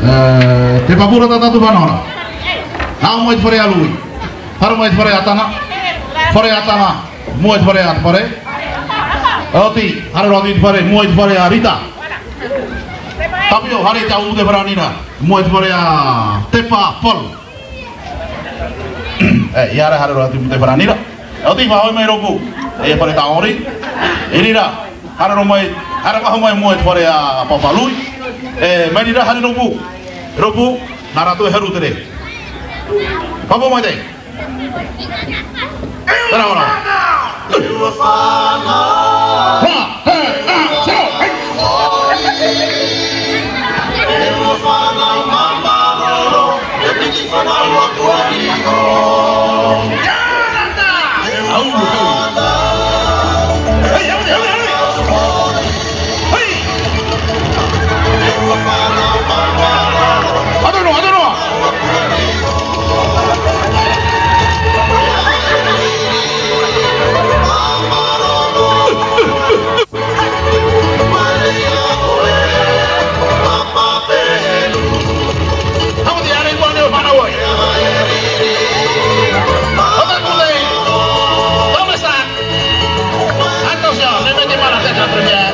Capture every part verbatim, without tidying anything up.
E, te papura tā tātou fānau ra. Haere mai te fare a Lui. Haere mai te fare a Tana. Fare a Tana. Mua i te fare a Te Pare. E oti, haere roa atu i te fare, mua i te fare a Rita. Tapio, haere i te au te fare a Nira. Mua i te fare a Tepa Paul. E, ia haere, haere roa atu i te fare a Nira. E oti, faʻahoʻi mai Ropu. E fare tāʻori. I reira, haere roa mai, haere faʻahoʻi mai mua i te fare a Papa Lui. E, mai reira, haere Ropu. Ropu, nā rātou e haru te rē. Papa mai te. Tara ora. Attention, ne mettez pas la tête en première.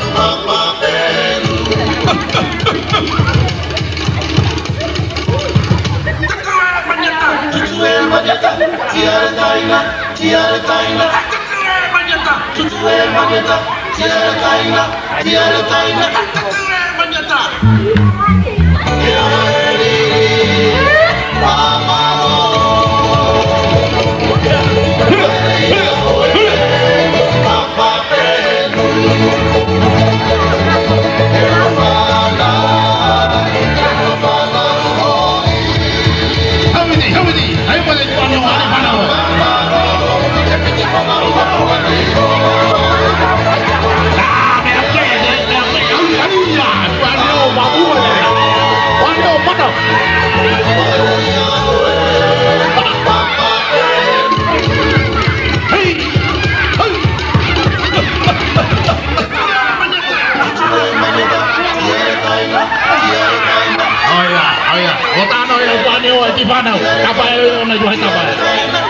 ʻOia, ʻoia. ʻO tāna ʻoia, ʻo Pāneo, e te fānau. Tāpae, ʻoia, ʻoia, ʻoia, tāpae.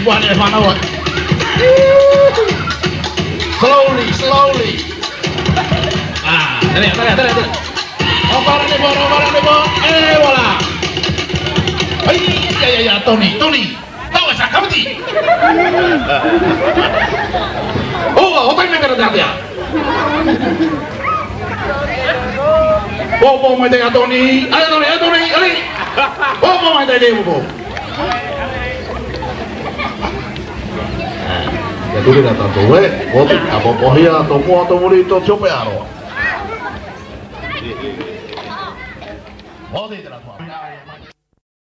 Ua, e fānau. Slowly, slowly. Ah, tere, tere, tere, tere. Ō, parau nei paʻi, ō, parau nei paʻi. E, voilà. Ai, ai, ai, ai, Tony, Tony. Taua sa, ka muti. ʻO, ʻo, taime mera te ātea. Pōpō mai te ā Tony. Ai, Tony, ai, Tony, ai. Pōpō mai te ā, pōpō. Ia ture rā tātou e, oti, ʻa pōpōhia tō mua, tō muri, tō tiope aro. Oti,